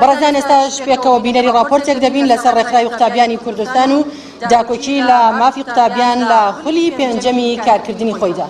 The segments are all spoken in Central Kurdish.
بەڕێزان ئێستاش پێکەوە بینەری ڕاپۆرتێک دەبین لەسەر ڕێکخراوی قوتابیانی کوردستان و داکۆکی لە مافی قوتابیان لە خولی پێنجەمی کارکردنی خۆیدا.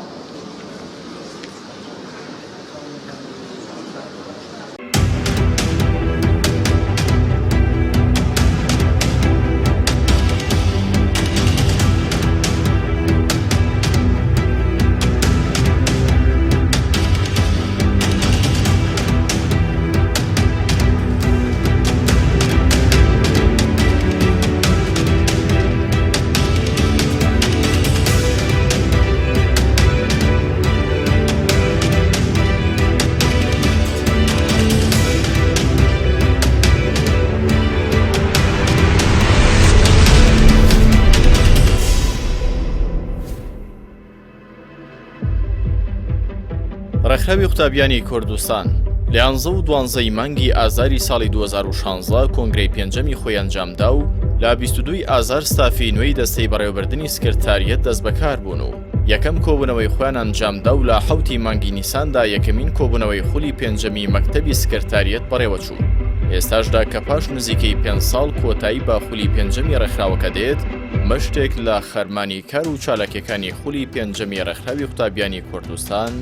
ڕێکخراوی قوتابیانی کوردستان لە یانزە و دوانزەی مانگی ئازاری ساڵی 2016 کۆنگرەی پێنجەمی خۆی ئەنجامدا و لە 22 ئازار ستافی نوێی دەستەی بەڕێوەبردنی سکرتاریەت دەستبەکار بوون و یەکەم کۆبوونەوەی خۆیان ئەنجامدا و لە حەوتی مانگی نیساندا یەکەمین کۆبوونەوەی خولی پێنجەمی مەکتەبی سکرتاریەت بەڕێوەچوو. ئێستاشدا کە پاش نزیکەی پێنج ساڵ کۆتایی بە خولی پێنجەمی ڕێکخراوەکە دێت، مشتێک لە خەرمانی کار و چالاکیەکانی خولی پێنجەمی ڕێکخراوی قوتابیانی کوردستان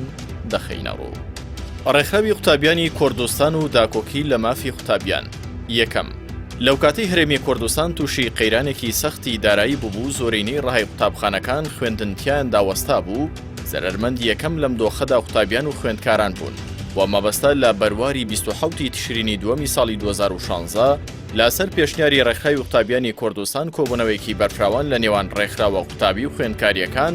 دەخەینە ڕوو. ڕێکخراوی قوتابیانی کوردستان و داکۆکی لە مافی قوتابیان. یەکەم، لەوکاتەی هەرێمی کوردستان تووشی قەیرانێکی سەختی دارایی بووبوو زۆرینەی ڕەهای قوتابخانەکان خوێندن تیایاندا وەستابوو، زەرەرمەند یەکەم لەم دۆخەدا قوتابیان و خوێندکاران بوون و مەبەستە لە بەرواری 27 ی تشرینی دووەمی ساڵی 2016 لەسەر پێشنیاری ڕێکخراوی قوتابیانی کوردستان کۆبوونەوەیەکی بەرفراوان لە نێوان ڕێکخراوە قوتابی و خوێندکارییەکان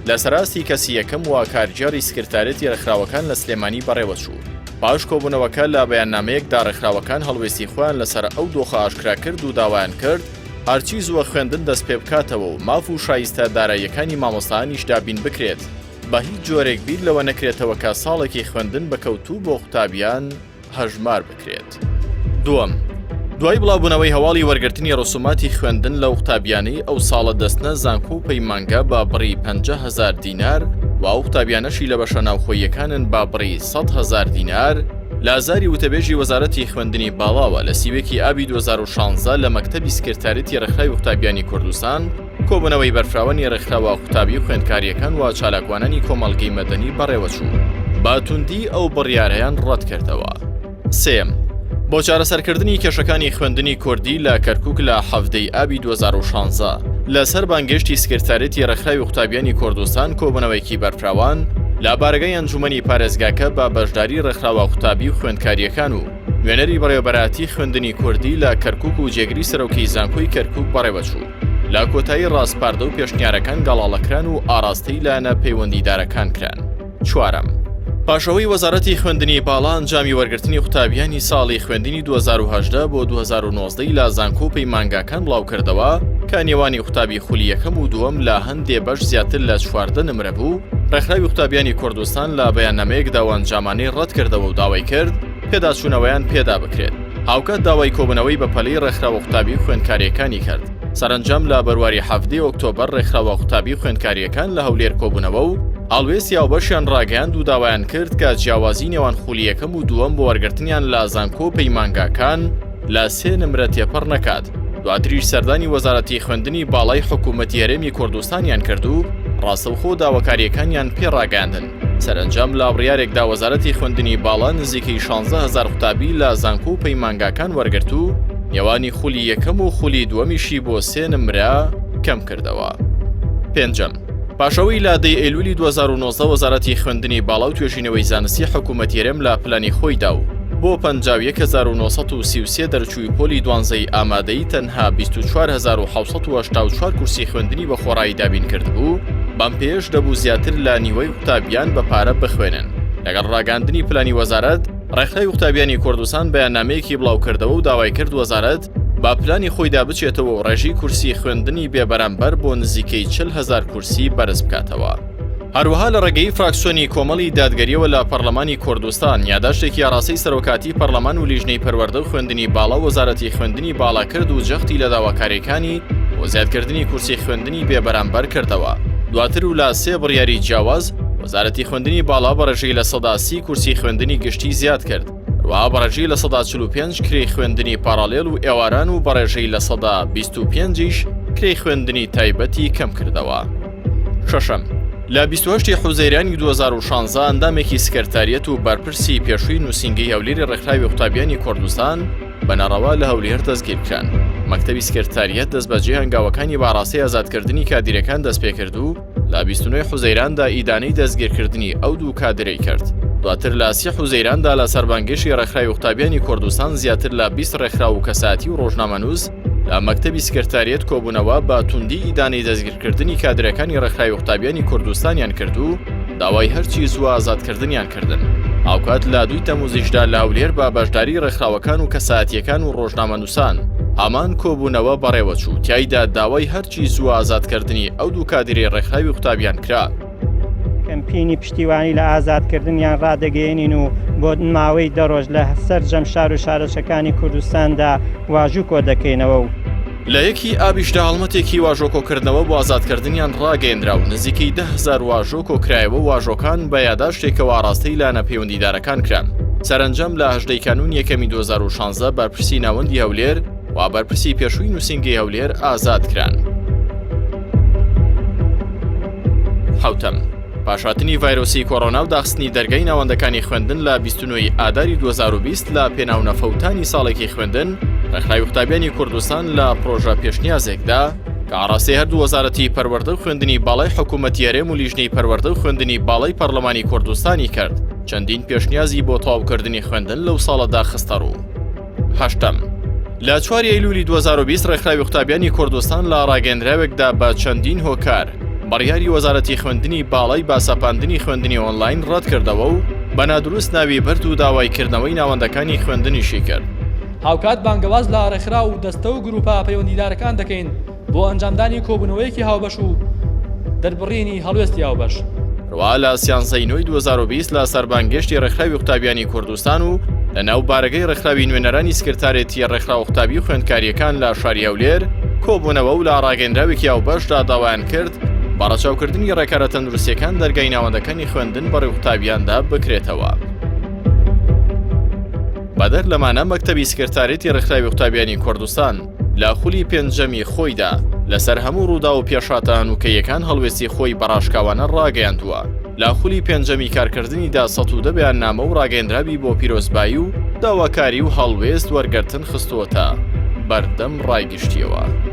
لەسەر ئاستی کەسی یەکەم و کارگێڕی سکرتارێتی ڕێکخراوەکان لە سلێمانی بەڕێوەچوو. پاش کۆبوونەوەکە لە بەیاننامەیەکدا ڕێکخراوەکان هەڵوێستی خۆیان لەسەر ئەو دۆخە ئاشکرا کرد و داوایان کرد هەرچی زووە خوێندن دەستپێبکاتەوە و ماف و شایستە داراییەکانی مامۆستایانیش دابین بکرێت بە هیچ جۆرێک بیر لەوە نەکرێتەوە کە ساڵێکی خوێندن بە کەوتوو بۆ قوتابیان هەژمار بکرێت. دووەم، دوای بڵاوبوونەوەی هەواڵی وەرگرتنی ڕسوماتی خوێندن لەو قوتابیانەی ئەو ساڵە دەستنە زانکۆ و پەیمانگا بە بڕی 50 هەزار دینار و ئەو قوتابیانەشی لە بەشە ناوخۆییەکانن بە بڕی 100 هەزار دینار، لە ئازاری وتەبێژی وەزارەتی خوێندنی باڵاوە لە سیوێکی ئابی 2016 لە مەکتەبی سکرتاریەتی ڕێکخراوی قوتابیانی کوردستان کۆبوونەوەی بەرفراوانی ڕێکخراوە قوتابی و خوێندکارییەکان و چالاکوانانی کۆمەڵگەی مەدەنی بەڕێوەچوو، بە توندی ئەو بڕیارەیان ڕەتکردەوە. سێیەم، بۆ چارەسەرکردنی کێشەکانی خوێندنی کوردی لە کەرکوک لە حەڤدە ی ئابی 2016 لەسەر بانگێشتی سکرتاریەتی ڕێکخراوی قوتابیانی کوردستان کۆبوونەوەیەکی بەرفراوان لە بارەگای ئەنجومەنی پارێزگاکە بە بەشداری ڕێکخراوە قوتابی و خوێندکارییەکان و نوێنەری بەڕێوەبەرایەتی خوێندنی کوردی لە کەرکوک و جێگری سەرۆکی زانکۆی کەرکوک بەڕێوەچوو. لە کۆتایی ڕاسپاردە و پێشنیارەکان گەڵاڵەکران و ئاڕاستەی لایەنە پەیوەندیدارەکان کران. چوارەم، پاش ئەوەی وەزارەتی خوێندنی باڵا ئەنجامی وەرگرتنی قوتابیانی ساڵی خوێندنی 2018 بۆ 2019 ی لە زانکۆ و پەیمانگاکان بڵاوکردەوە کە نێوانی قوتابی خولی یەکەم و دووەم لە هەندێ بەش زیاتر لە 14 نمرە بوو، ڕێکخراوی قوتابیانی کوردستان لە بەیاننامەیەکدا ئەو ئەنجامانەی ڕەتکردەوە و داوای کرد پێداچوونەوەیان پێدا بکرێت. هاوکات داوای کۆبوونەوەی بەپەلەی ڕێکخراوە قوتابی و خوێندکارییەکانی کرد. سەرەنجام لە بەرواری حەڤدەی ئۆکتۆبەر ڕێکخراوە قوتابی و خوێندکارییەکان لە هەولێر کۆبوونەوە و هەڵوێستی هاوبەشیان ڕاگەیاند و داوایان کرد کە جیاوازی نێوان خولی یەکەم و دووەم بۆ وەرگرتنیان لە زانکۆ و پەیمانگاکان لە سێ نمرە تێپەڕ نەکات. دواتریش سەردانی وەزارەتی خوێندنی باڵای حکوومەتی هەرێمی کوردستانیان کرد و ڕاستەوخۆ داواکارییەکانیان پێ ڕاگەیاندن. سەرەنجام لە بڕیارێکدا وەزارەتی خوێندنی باڵا نزیکەی 16 هەزار قوتابی لە زانکۆ و پەیمانگاکان وەرگرت و نێوانی خولی یەکەم و خولی دووەمیشی بۆ سێ نمرە کەم کردەوە. پێنجەم، پاش ئەوەی لە دەی ئەیلولی 2019 وەزارەتی خوێندنی باڵا و توێژینەوەی زانستی حکوومەتی هەرێم لە پلانی خۆیدا و بۆ 51933 دەرچووی پۆلی دوانزەی ئامادەیی تەنها 24784 کورسی خوێندنی بە خۆڕایی دابین کردبوو، بەم پێیەش دەبوو زیاتر لە نیوەی قوتابیان بە پارە بخوێنن. لەگەڵ ڕاگەاندنی پلانی وەزارەت، ڕێکخراوی قوتابیانی کوردستان بەیاننامەیەکی بڵاوکردەوە و داوای کرد وەزارەت بە پلانی خۆیدا بچێتەوە و ڕێژەی کورسی خوێندنی بێبەرامبەر بۆ نزیکەی 40 هەزار کورسی بەرز بکاتەوە. هەروەها لە ڕێگەی فراکسیۆنی کۆمەڵی دادگەریەوە لە پەرلەمانی کوردستان یاداشتێکی ئاڕاستەی سەرۆکاتی پەرلەمان و لیژنەی پەروەردە و خوێندنی باڵا و وەزارەتی خوێندنی باڵا کرد و جەختی لە داواکاریەکانی بۆ زیادکردنی کورسی خوێندنی بێبەرامبەر کردەوە. دواتر و لە سێ بڕیاری جیاواز وەزارەتی خوێندنی باڵا بە ڕێژەی 30% کورسی خوێندنی گشتی زیاد کرد. هەروەها بەڕێژەی 45% کرێی خوێندنی پاراڵێل و ئێواران و بەڕێژەی 25% یش کرێی خوێندنی تایبەتی کەمکردەوە. شەشەم، لە 28 ی حوزەیرانی 2016 ئەندامێکی سکرتاریەت و بەرپرسی پێشووی نووسینگەی هەولێری ڕێکخراوی قوتابیانی کوردستان بە ناڕەوا لە هەولێر دەستگیرکران. مەکتەبی سکرتاریەت دەستبەجێ هەنگاوەکانی بە ئاڕاستەی ئازادکردنی کادیرەکان دەستپێکرد و لە 29 حوزەیراندا ئیدانەی دەستگیرکردنی ئەو دوو کادرەی کرد. دواتر لە سی حوزەیراندا لە سەربانگێشی ڕێکخراوی قوتابیانی کوردستان زیاتر لە 20 ڕێکخراو و کەسایەتی و ڕۆژنامەنووس لە مەکتەبی سکرتاریەت کۆبوونەوە بە توندی ئیدانەی دەستگیرکردنی کادرەکانی ڕێکخراوی قوتابیانی کوردستانیان کرد و داوای هەرچی زووە ئازادکردنیان کردن. هاوکات لە دووی تەموزیشدا لە هەولێر بە بەشداری ڕێکخراوەکان و کەسایەتییەکان و ڕۆژنامەنووسان هەمان کۆبوونەوە بەڕێوەچوو، تیایدا داوای هەرچی زووە ئازادکردنی ئەو دوو کادیرەی ڕێکخراوی قوتابیان کرا. کەمپینی پشتیوانی لە ئازادکردنیان ڕادەگەیەنین و بۆ ماوەی دە ڕۆژ لە سەرجەم شار و شارۆچکەکانی کوردستاندا واژوو کۆدەکەینەوە و. لە یەکی ئابیشدا هەڵمەتێکی واژۆکۆکردنەوە بۆ ئازادکردنیان ڕاگەیەندرا و نزیکەی 10,000 واژۆ کۆکرایەوە و واژۆکان بە یاداشتێکەوە ئاڕاستەی لایەنە پەیوەندیدارەکان کران. سەرەنجام لە هەژدەی کانوون یەکەمی 2016 بەرپرسی ناوەندی هەولێر و بەرپرسی پێشووی نووسینگەی هەولێر ئازاد کران. حوتەم پاش هاتنی ڤایرۆسی کۆرۆنا و داخستنی دەرگای ناوەندەکانی خوێندن لە 29 ئاداری 2020 لە پێناو نەفەوتانی ساڵێکی خوێندن ڕێکخراوی قوتابیانی کوردستان لە پرۆژە پێشنیازێکدا کە ئاڕاستەی هەردوو وەزارەتی پەروەردە و خوێندنی باڵای حکوومەتی هەرێم و لیژنەی پەروەردە و خوێندنی باڵای پەرلەمانی کوردستانی کرد چەندین پێشنیازی بۆ تەواوکردنی خوێندن لەو ساڵەدا خستەڕوو. هەشتەم، لە چواری ئەیلولی 2020 ڕێکخراوی قوتابیانی کوردستان لە ڕاگەندراوێکدا بە چەندین هۆکار بڕیاری وەزارەتی خوێندنی باڵای بە سەپاندنی خوێندنی ئۆنلاین ڕەتکردەوە و بە نادروست ناوی برد و داوای کردنەوەی ناوەندەکانی خوێندنیشی کرد. هاوکات بانگەواز لە ڕێکخراو و دەستە و گروپە پەیوەندیدارەکان دەکەین بۆ ئەنجامدانی کۆبوونەوەیەکی هاوبەش و دەربڕینی هەڵوێستی هاوبەش. هەروەها لە سیانزەی نۆی 2020 لە سەربانگێشتی ڕێکخراوی قوتابیانی کوردستان و لە ناو بارەگەی ڕێکخراوی نوێنەرانی سکرتارێتی ڕێکخراوە قوتابی و خوێندکارییەکان لە شاری هەولێر کۆبوونەوە و لە ڕاگەندراوێکی هاوبەشدا داوایان کرد بە ڕەچاوکردنی ڕێکارە تەندروستیەکان دەرگای ناوەندەکانی خوێندن بەڕووی قوتابیاندا بکرێتەوە. بەدەر لەمانە مەکتەبی سکرتارێتی ڕێکخراوی قوتابیانی کوردستان لە خولی پێنجەمی خۆیدا لەسەر هەموو ڕووداو و پێشهاتە هەنووکەییەکان هەڵوێستی خۆی بە ڕاشکاوانە ڕاگەیاندووە. لە خولی پێنجەمی کارکردنیدا 110 بەیاننامە و ڕاگەیەندراوی بۆ پیرۆزبایی و داواکاری و هەڵوێست وەرگرتن خستووەتە بەردەم ڕای گشتییەوە.